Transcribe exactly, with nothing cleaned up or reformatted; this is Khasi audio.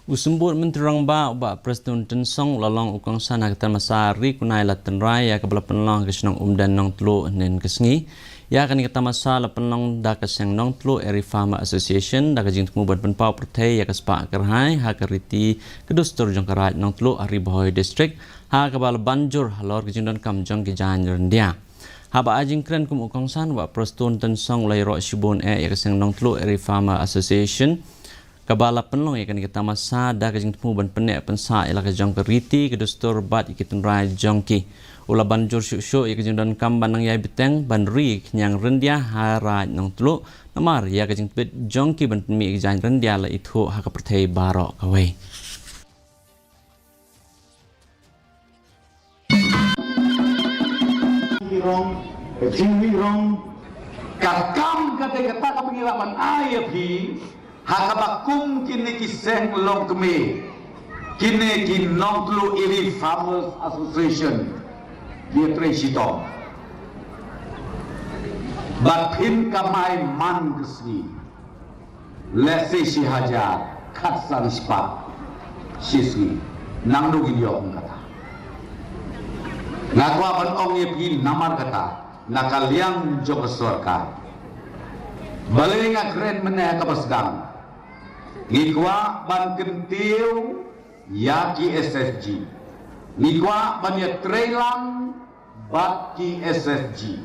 U Symbud Myntri Rangbah, u Bah Prestone Tynsong, u la long u kongsan ha ka tamasa Ri Kunai Lad Tynrai, ïa kaba la pynlong ha ka shnong Umden Nongtluh hynnin ka sngi. Ïa kane ka tamasa la pynlong da ka seng Nongtluh Eri Farmer Association, da ka jingthmu ban pynpaw pyrthei ïa ka spah kyrhai ha ka riti ka dustur jong ka Raid Nongtluh ha Ri Bhoi District, ha kaba la ban jur halor ka jingdonkam jong ki jaiñ ryndia. Haba ai jingkren kum u kongsan, u Bah Prestone Tynsong u la ïaroh shibun eh ïa ka seng Nongtluh Eri Farmer Association, kaba la pynlong ïa kane ka tamasa da ka jingthmu ban pynneh pynsah ïa la ka jong ka riti ka dustur bad ïa ki tynrai jong ki. U la ban jur shuh shuh ïa ka jingdonkam ban nang ïai bteng ban ri khñiang ryndia ha Raid Nongtluh, namar ïa ka jingtbit jong ki ban pynmih ïa ka jaiñ ryndia la ithuh ha ka pyrthei baroh kawei. Rong, ka jingwi rong, ka kam kata kata ka pyngylla ban ai ïa phi, ha kaba kum kine ki seng longkmie, kine ki Nongtluh Eri Farmers Association, ïa trei shitom. Bad phin kamai man ka sngi. Lehse shi hajar, khatsan spah, shi sngi. Nangno ngin ïoh kum kata. Nga kwah ban ong ïa phi namar kata, na ka liang jong ka sorkar. Balei nga kren mynne ha kaba sdang. Ngi kwah ban kyntiew ïa ki S S G. Ngi kwah ban ïatrei lang bad ki S S G.